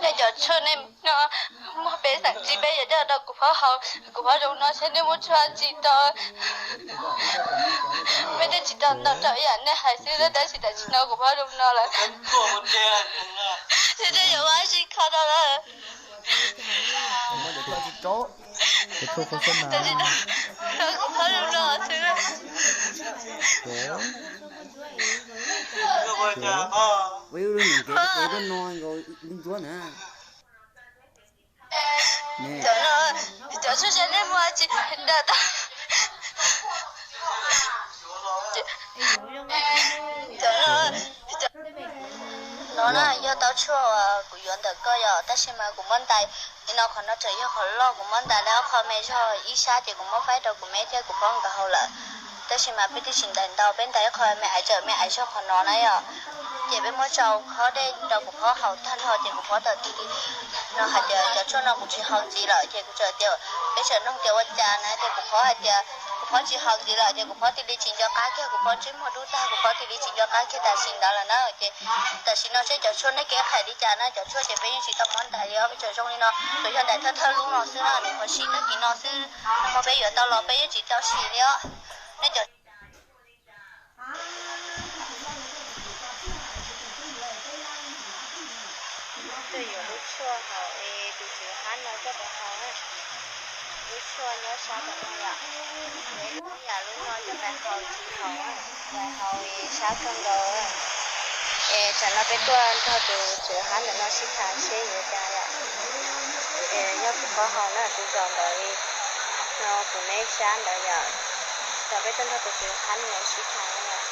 Nej cov tshuaj nej no muaj peb xeem tsis, peb yuav coj rau kuv phob haus, kuv phob zoo no seb nej muaj tshuaj tsis rau. Peb twb tsis tau ntau rau ib yam nej hais xwb, tab sis tam sim no kuv phob zoo no lawm. Ces nej yuav ua si kho rau lawm. Kuv phob zoo no xwb. Cov no, cov tshuaj seb nej muaj tsis ntawm tau. Cov no, cov no na yog tau tshuaj uas kuv yuav ntawm koj yom, tab sis mas kuv muab ntais li no, qhov no tseem yog qhov loj, kuv muab ntais li ob qho me zog ib sab ces kuv muab faib rau kuv me thiab kuv phob nkawd haus lawm. Tab sis mas peb twb tsis ntais ntau, peb ntais ib qho me aiv, tseem me aiv zog qhov no na yom. Ces peb muab tsau khob dej rau kuv phob haus tag nrho ces kuv phob tawm tig li no hais tias cov tshuaj no kuv tsis haus ntxiv lawm, ces kuv txawm tias, peb txawm nug tias ua cas na, ces kuv phob hais tias kuv phob tsis haus ntxiv lawm, ces kuv phob tig li tsis nco qab kiag, kuv phob ntsej muag dub tag, kuv phob tig li tsis nco qab kiag tam sim ntawd lawm na. Ces tam sim no seb cov tshuaj nej kev qhia li cas na, cov tshuaj ces peb yeej tsis tau muab ntais li os, peb tseem zoo li no, tsuas yog ntais thawj thawj lub no xwb na, nws qhuav sim tag kis no xwb, ho peb yuav tau los peb yeej tsis tau sim li os. Nej cov Twb yuav lub tshuaj haus es tus tswv hab no coj pais haus na. Lub tshuaj nyob sab tom no yom. Ib yam lub no coj pais haus tsis haus, pais haus sab kawg nkaus. Es tsam no peb tuaj nrog tus tswv hab ntawm no sib tham seb yuav cas yom. Es yog kuv phob haus na, kuv zaum ntawd li no, kuv me sab ntawd yom. Tsam peb tuaj nrog tus tswv hab no sib tham na yom.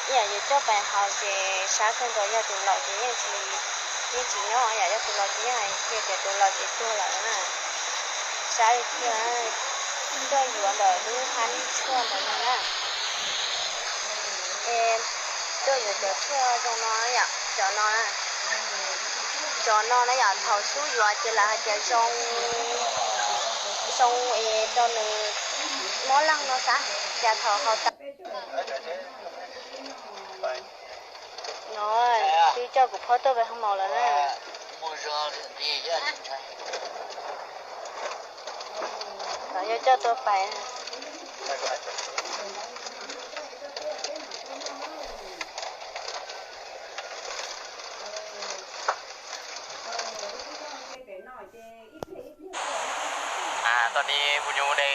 Ib yam yus coj pais haus ces sab kawg nkaus, yog tus laus ces yeej tsis, yeej tsis nyob yom, yog tus laus ces yeej hais kiag tias tus laus ces tuag lawm na. Sab li tiag, tuaj yuav ntawm lub hab tshuaj ntawd no na. Es tuaj yuav cov tshuaj zoo no yom, cov no na. Cov no na yom, thaum xub yuav ces lawv hais tias zoo, zoo es rau nws mob leeg no xav, cas thaum haus tas no, twb coj kuv phob tuaj pais hoo maus lawm na. Thaum yog coj tuaj pais. Tau ni, kuv nyuj de